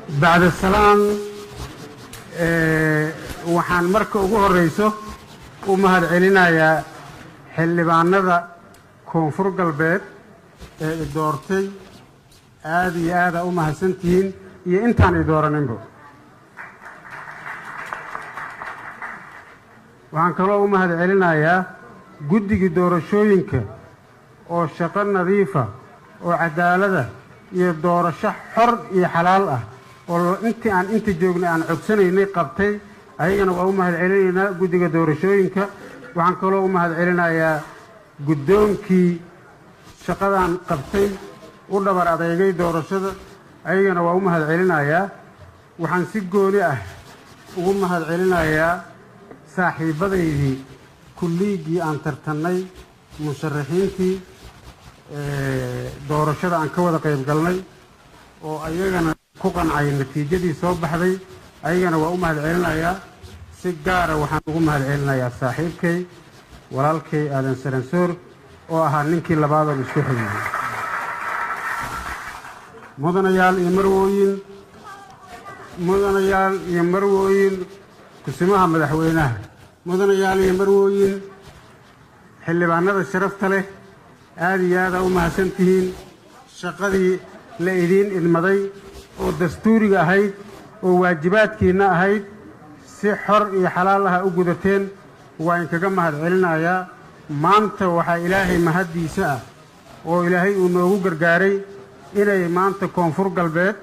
Bacda salaam, waxaan marka ugu horreyso u mahad celinayaa xildhibaanada Koonfur Galbeed ee i doortay. Aada iyo aada u mahadsantihiin iyo intaan i dooraninba. Waxaan kaloo u mahad celinayaa guddigii doorashooyinka oo shaqo nadiifa oo cadaalada iyo doorasho xor iyo xalaal ah oo intii aan inta joognay aan codsanaynay qabtay. Ayagana waa u mahad celinaynaa guddiga doorashooyinka. Waxaan kaloo u mahad celinayaa guddoonkii shaqadan qabtay, u dhabar adeegay doorashada, ayagana waa u mahad celinayaa. Waxaan si gooni ah ugu mahad celinayaa saaxiibbadaydii kulliiggii aan tartannay, musharaxiintii doorashada aan ka wada qayb galnay oo ayagana ku qancay natiijadii soo baxday, ayagana waa u mahad celinayaa. Si gaara waxaan ugu mahad celinayaa saaxiibkay, walaalkay Aadan Saransoor oo ahaa ninkii labaadoon isku xigiyey. Mudanayaal iyo marwooyin, mudanayaal iyo marwooyin, kusimaha madaxweynaha, mudanayaal iyo marwooyin, xildhibaanada sharafta leh, aada iyo aada u mahadsan tihiin. Shaqadii la idiin idmaday oo dastuuriga ahayd oo waajibaadkiinna ahayd si xor iyo xalaal ah u gudateen, waa inkaga mahad celinayaa. Maanta waxaa Ilaahay mahaddiisa ah oo Ilaahay uu noogu gargaaray inay maanta Koonfur Galbeed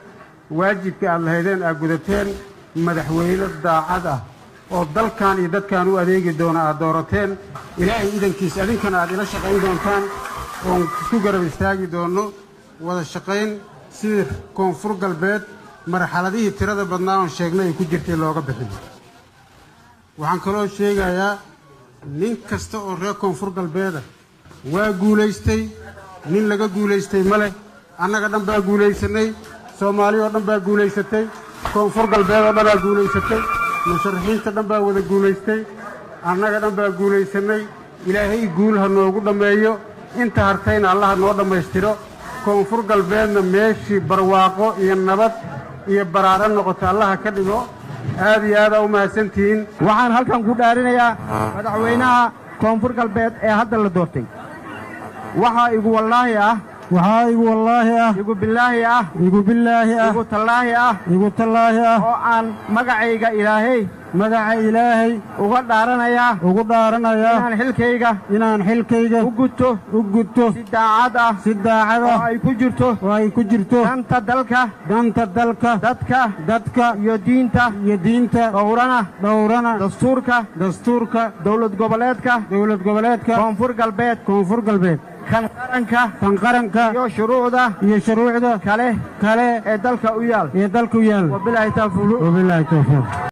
waajibkii aad lahaydeen aad gudateen, madaxweyne daacad ah oo dalkan iyo dadkan u adeegi doona aad doorateen. Ilaahay idankiis adinkana aad ila shaqayn doontaan oon isku garab istaagi doonno wada shaqayn sidii Koonfur Galbeed marxaladihii tirada badnaa oon sheegnay ay ku jirtay looga bixiyo. Waxaan kaloo sheegayaa nin kasta oo reer Koonfur Galbeeda waa guulaystay, nin laga guulaystay ma leh. Annaga dhan baa guulaysanay, Soomaali oo dhan baa guulaysatay, Koonfur Galbeed oo dhan baa guulaysatay, musharaxiinta dhan baa wada guulaystay, annaga dhan baa guulaysanay. Ilaahay guul ha noogu dhammeeyo, inta hartayna Allaha noo dhammaystiro. Koonfur Galbeedna meeshii barwaaqo iyo nabad iyo baraaro noqoto Allaha ka dhigo. Aad iyo aadaa u mahadsantihiin. Waxaan halkan ku dhaarinayaa madaxweynaha Koonfur Galbeed ee hadda la doortay. Waxaa igu wallaahi ah, waxaa igu wallaahi ah, igu bilaahi ah, igu bilaahi ah, igu tallaahi ah, igu tallaahi ah oo aan magacayga Ilaahay, magaca Ilaahay uga dhaaranayaa, ugu dhaaranayaa inaan xilkayga, inaan xilkayga u guto, u guto si daacad ah, si daacad ah oo ay ku jirto, oo ay ku jirto danta dalka, danta dalka, dadka, dadka iyo diinta, iyo diinta, dhowrana, dhowrana dastuurka, dastuurka dowlad goboleedka, dowlad goboleedka Koonfur Galbeed, Koonfur Galbeed, kan qaranka, kan qaranka iyo shuruucda, iyo shuruucda kale, kale ee dalka u yaal, ee dalka u yaal. Wabilaahi tawfiiq. Wabilaahi tawfiiq.